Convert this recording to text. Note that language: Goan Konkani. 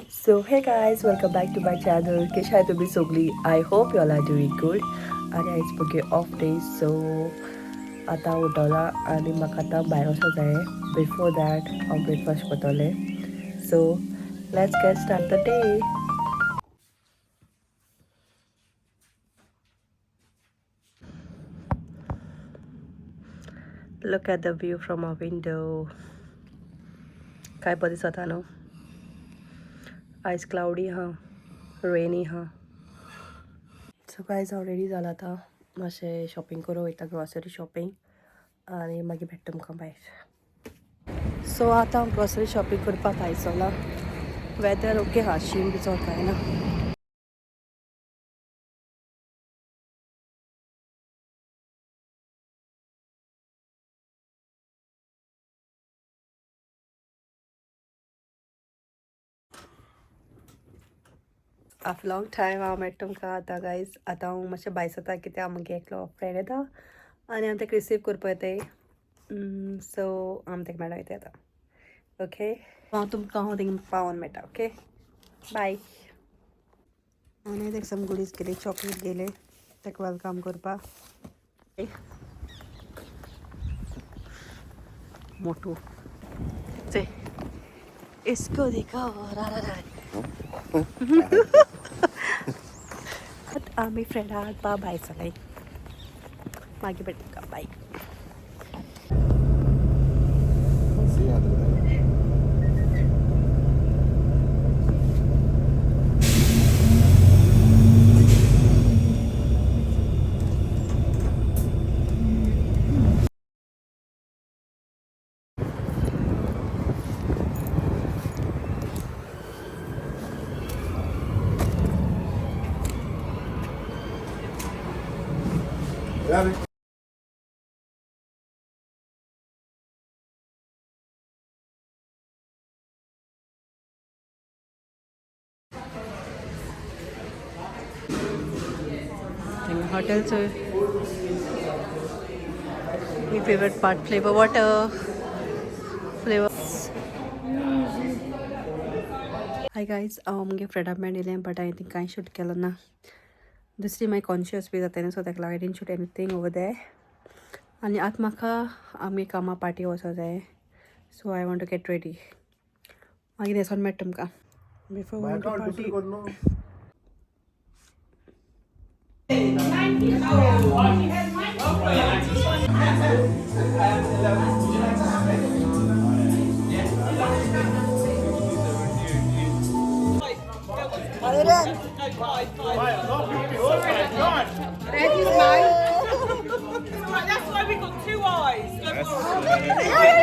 So hey guys, welcome back to my channel. कशा आहे तुम्ही सगळी? I hope you all are doing good. आणि आयज म्हगे ऑफ डे, सो आतां उठवला आनी म्हाका आतां भायर वचोंक जाय. बिफोर that हांव ब्रेकफास्ट करतलें. So let's get start the day. Look at the view from a window. काय बरें दिसता न्हू? आयज क्लावडी हा, रेनी हा. सो गायज, हांव रेडी जाला आतां. मातशें शॉपिंग करूंक वयता, ग्रॉसरी शॉपिंग, आनी मागीर भेट्टा तुमकां भायर. सो आतां हांव ग्रॉसरी शॉपिंग करपाक भायर सरलां. वेदर ओके हा, शीम बी चड कांय ना. आफ्टर लॉंग टायम हांव मेळटा तुमकां आतां गायज. आतां हांव मातशें भायर सरता कित्याक म्हगे एकलो फ्रेंड येता आनी हांव ताका रिसीव करपा येताय. सो हांव ताका मेळों येता आतां. ओके, हांव तुमकां हांव थिंग पावोन मेळटा. ओके, बाय. आनी ताका सम गुडीज गेली, चॉकलेट गेले ताका welcome करपाक. मोटू से इसको देखो रा रा रा. आमी फ्रेंडा हाडपा भायर सरलाय. मागीर भेट, बाय. हॉटेलचं मी favourite part, flavour water flavour. Hi guys, हांव मुगे फ्रेंडा मेळिल्लें, बट हांवें थिंग कांय शूट केलो ना. दुसरी मागीर कॉन्शियस बी जाता न्हू, सो ताका लागून I didn't shoot anything over there. आनी आतां म्हाका आमी कामा पार्टी वचों जाय, so I want to get ready. मागीर वचोन मेळटा तुमकां before party. That's why we got two eyes. Don't worry.